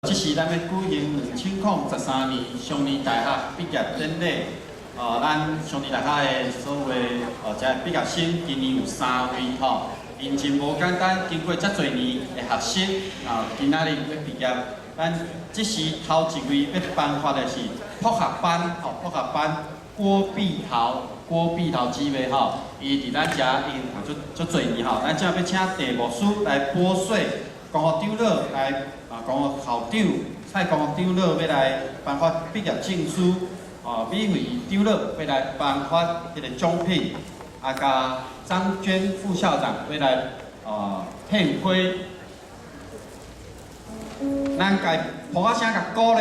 這是咱欲舉行2013年雙年大學畢業典禮。咱雙年大學的所有的這畢業生，今年有三位吼，𪜶真無簡單，經過遮濟年的學習，啊，今仔日欲畢業。咱這時頭一位欲頒發的是博學班，吼，博學班郭碧桃，郭碧桃姊妹吼，伊佇咱遮已經讀足足濟年吼，咱這欲請鄭牧師來撥穗，公學長老來啊，公學校長蔡公學長老欲來頒發畢業證書，哦，美惠長老欲來頒發彼個獎品，啊，佮張娟副校長欲來獻花。咱共噗仔聲共鼓勵。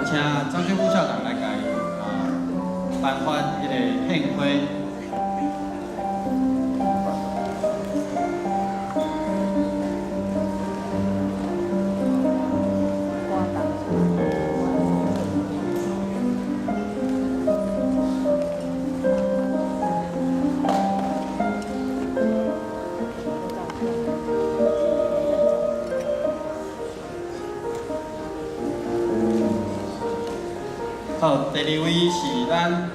請張娟副校長來共頒發彼個獻花。好，第二位是咱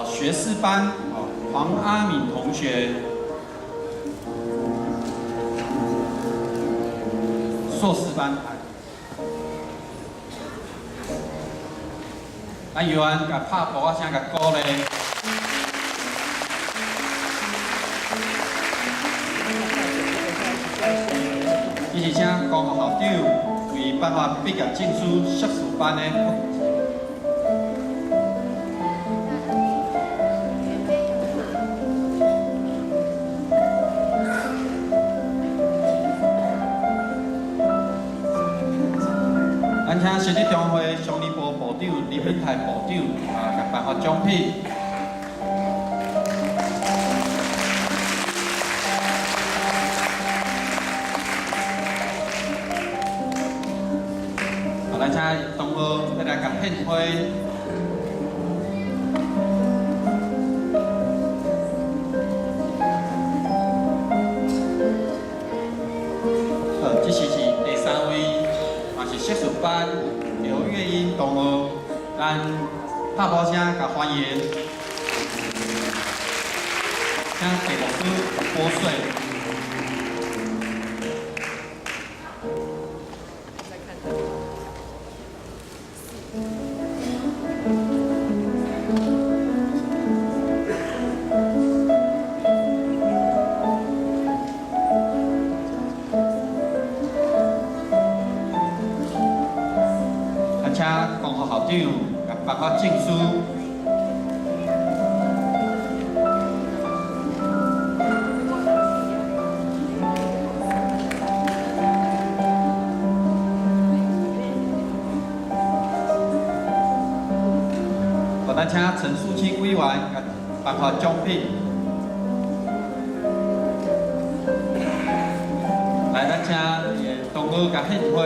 學士班哦黃阿敏同學，碩士班。咱猶安共拍噗仔聲共鼓勵。這是請公學校長為頒發畢業證書碩士班的。咱請實力中會商業部部長李品泰部長啊，共頒發獎品。好，咱請同學欲來共獻花。好，這時是第三位，嘛是碩士班劉月英同學，咱拍噗聲共歡迎，請鄭牧師撥穗。啊，請公學校長共頒發證書。好，咱請陳淑清委員共頒發獎品。來，咱請同學共獻花。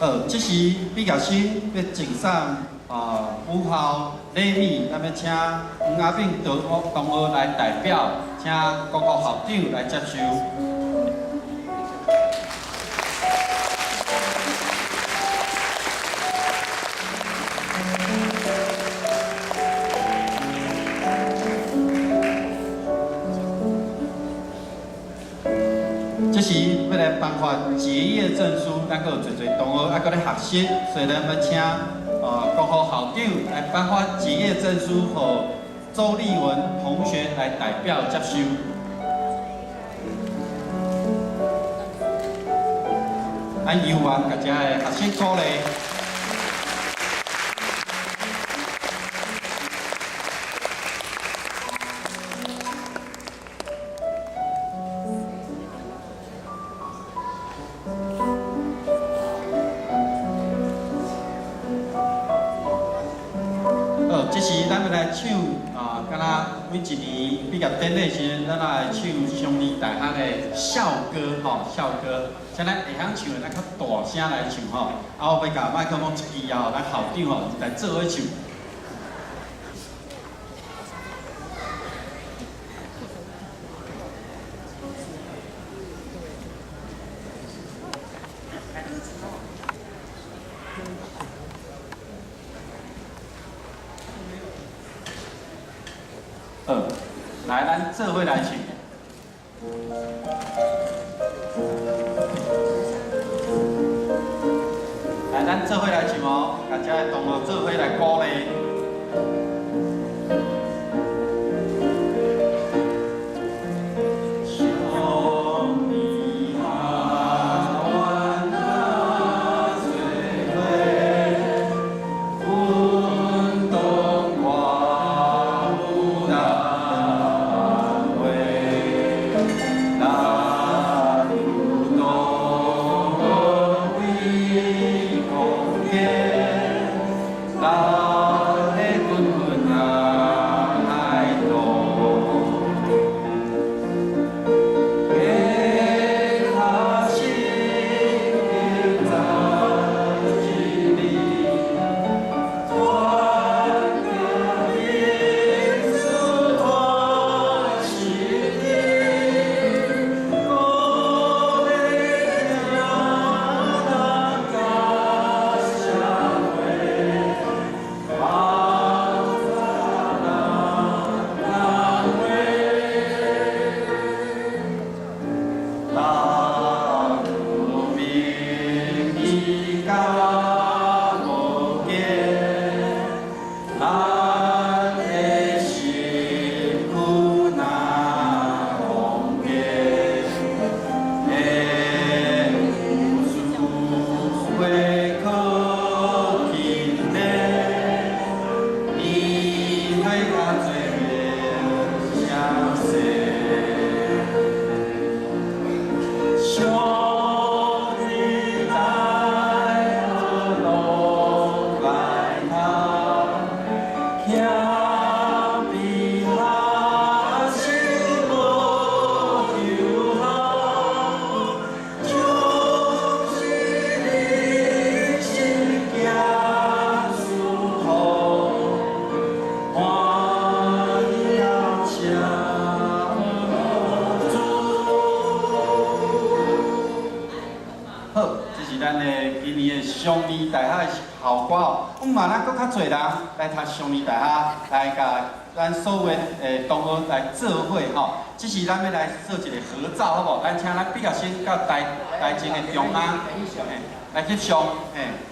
好，這時畢業生欲贈送母校禮物，咱欲請黃阿炳同學來代表，請各個校長來接受。這時欲來頒發結業證書，咱閣有濟濟同學猶閣咧學習，所以咱欲請國學校長來頒發結業證書，予周立文同學來代表接收。咱猶原共遮的學生鼓勵。好，這時咱欲來唱啊，敢若每一年畢業典禮時陣，咱來唱松仁大學的校歌吼，校歌，請咱會曉唱的，咱較大聲來唱吼。啊，我欲共麥克風一支啊，咱校長吼來做伙唱。好，來，咱做伙來唱。來，咱做伙來唱哦，共遮的同學做伙來鼓勵。松仁學院咱做伙，奮鬥我有難話，咱有同學為公家，咱的滾滾啊愛路。家下心在一里，團結彼此團心意，鼓勵這咱甲社會，幫助咱人話。咱有名義甲無假，咱的身軀若戇假，會有事會可勤勉，年歲較濟免相識。松仁大學攏來讀，謙卑學習無求效，就是人生行舒服，歡喜感謝主。好，這是咱的今年的松仁大學的校歌哦。毋嘛，咱閣較濟人來讀松仁大學，來共咱所有的同學來做伙吼。這時咱欲來做一個合照，好無？咱請咱畢業生佮台台前的中央，嘿，來翕相，嘿。